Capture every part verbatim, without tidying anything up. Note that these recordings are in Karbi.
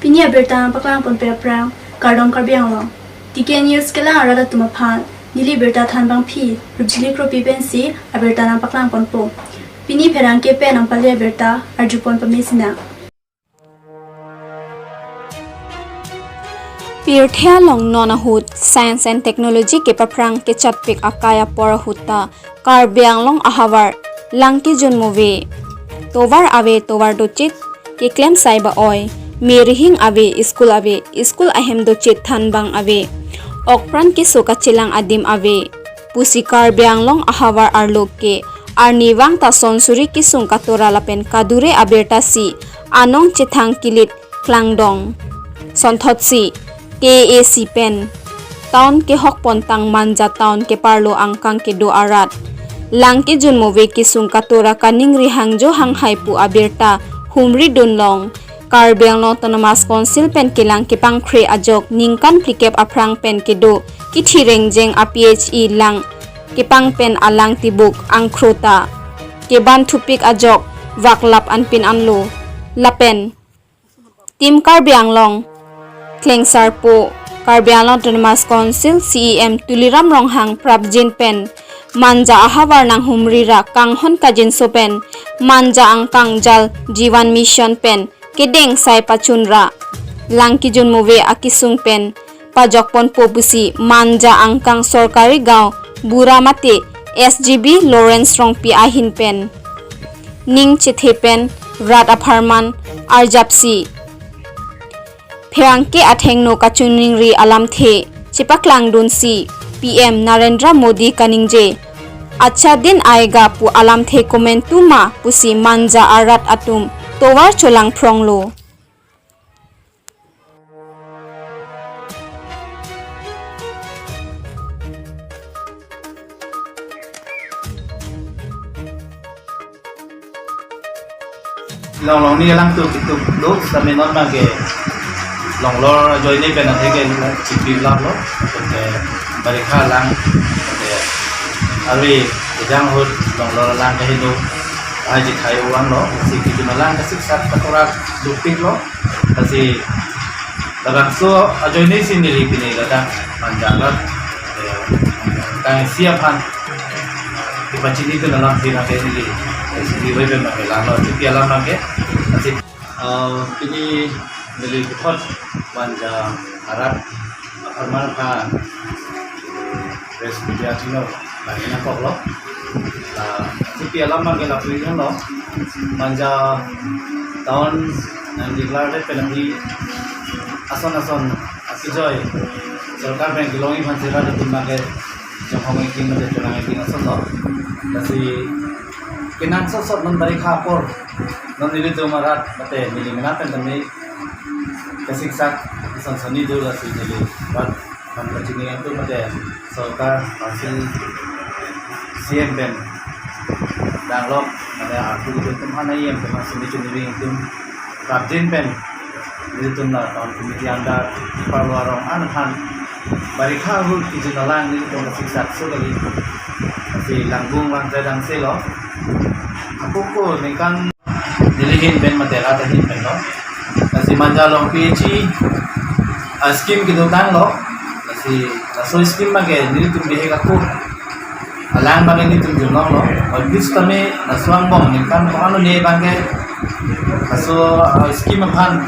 Pini abirta nangpaklang ponpe aphrang, kardom Karbi Anglong. T K News kelang arat atum aphan, neli birta thanbangpi, Rupjili Kropi pensi abirta nangpaklang ponpo. Pini pherangke pen nangpale abirta, arjupon pamesina. Pirthe along non ahut Science and Technology kepaphrang kechatpik akai apor ahut ta Karbi Anglong ahavar lang kejun move. Tovar ave, tovar dochit, keklem sai ba-oi, me rihing ave, school ave, school ahem dochit thanbang ave, okpran keso kachelang adim ave pusi Karbi Anglong ahavar arlo ke arnivang ta son suri kesung katora lapen kadure abirta si anong chethang kilit klangdong. Sonthotsi K A A C pen town kehok pontang Manja town keparlo angkang kedo arat lang kejun move kesung katora kaningri hangjo hanghai pu abirta humri dunlong. Karbi Anglong Autonomous Council pen kelang kepangkhre ajok ningkan phlikep aphrang pen kedo kithi rengjeng a P H E lang kepang pen alang tibuk angkhrota keban thupik ajok vaklap anpin anlo. Lapen Team Karbi Anglong, Klengsarpo, Karbi Anglong Autonomous Council C E M Tuliram Ronghang prapjin pen Manja ahavar nanghumri ra kanghon kajinso pen Manja angkang Jal Jeevan Mission pen kedeng sai pachunra lang kejun move akesung pen pajok ponpo pusi Manja angkang Sorkari Gaon Bura mate S G B Lawrence Rongpi ahin pen ning chethe pen rat apharman arjapsi pherangke athengno kachiningri alamthe chepaklangdunsi P M Narendra Modi kaningje, "Achha din aayega" pu alamthe komantu ma pusi Manja arat atum tovar cholangphronglo. Longlong ni alang tu kituk do, sami non bang ke longlor ajoine pen athe ke chipi lap lo, ke barikha lang, ke ari kejang ahut longlor alang ke hindu, aji khai uang lo, si kejun alang ke siksak kakorak dupik lo, kasi labangso ajoine si neli pini ladak Manja arat, eh, kangsi aphan kepachini dun alamthe nangke neli, eh, si diwai pen nangke lang lo, chipi alam nangke, asi, eh, pini neli puthot Manja arat apharman aphan press media atum lo, bang nangkoklo. La, chipi alam bang ke lapu-an lo. Manja town nang declare pen aphi ason ason akejoi sorkar pen kelongji aphan si rat atum bang ke jong hong eking mate tulang eking ason lo. Lasi kenangsot sot non barikha apor, non nelitum arat mate neli mena pen tame kesiksak ason soni do, lasi neli rat aphan kachini atum mate sorkar, council, C M pen danglok, mane arpu atum aphan, E M pen aphan sumi chunri atum prapjin pen nelitum la town committee under parlo arong an aphan barikha ahut kejun alang nelitum kasiksak so kali. Lasi langbung lang jadang selo. Ako ko ningkan neli ahin pen mate rat ahin pen lo. Lasi Manja along P H E, ah, scheme kedotang lo. Lasi laso scheme bang ke nelitum bihek ako alang bang ke nelitum junlong lo. Ol bis tame laso angbong ningkan ko-an lo ne bang ke laso, ah, scheme aphan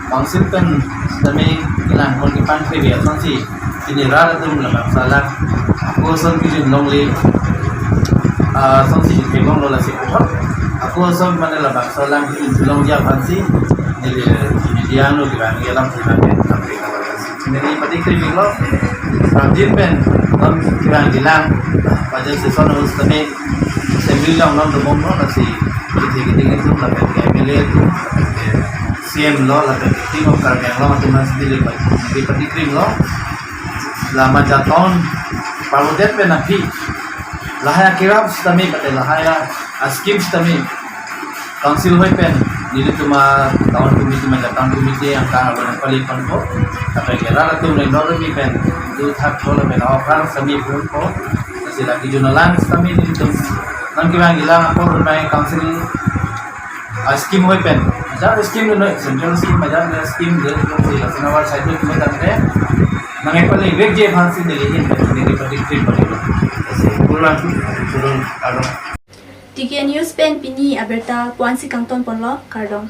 council pen tame kelang pon kepangkhre asonsi pini rat atum labangso alang ako ason kejun longle, ah, asonsi kejun longlo, lasi puthot ako ason mane labangso alang kejun longji aphansi neli media lo kevang alamthe nangke neli patikripiklo. Prapjin pen non kevangji alang, budget session ahut tame assembly along non dobom lo, lasi kithi kithi atum lapen ke M L A atum, lapen ke C M lo, lapen ke Team of Karbi Anglong atum aphansi neli pa-, neli patikrilo. La Manja town parlodet pen aphi lahai akerap sitame mate lahai a-scheme sitame council hoi pen nelitum a-town committee, Manja town committee angkang abang pali ponpo. Lapen ke rat atum rengdor remi pen do thak thol pen okar sami ponpo. Lasi la kejun alang sitame nelitum non kevangji alang apor pen council a-scheme hoi pen Jat scheme lo noi, central scheme, jat scheme lo noi, si lason awar side lo noi tangte. Nang epal ni wek je aphan si neli hin, neli pati trip pati lo. Pulang, pulang, kardom. T K News pen pini abirta puan si kangton ponlo, kardom.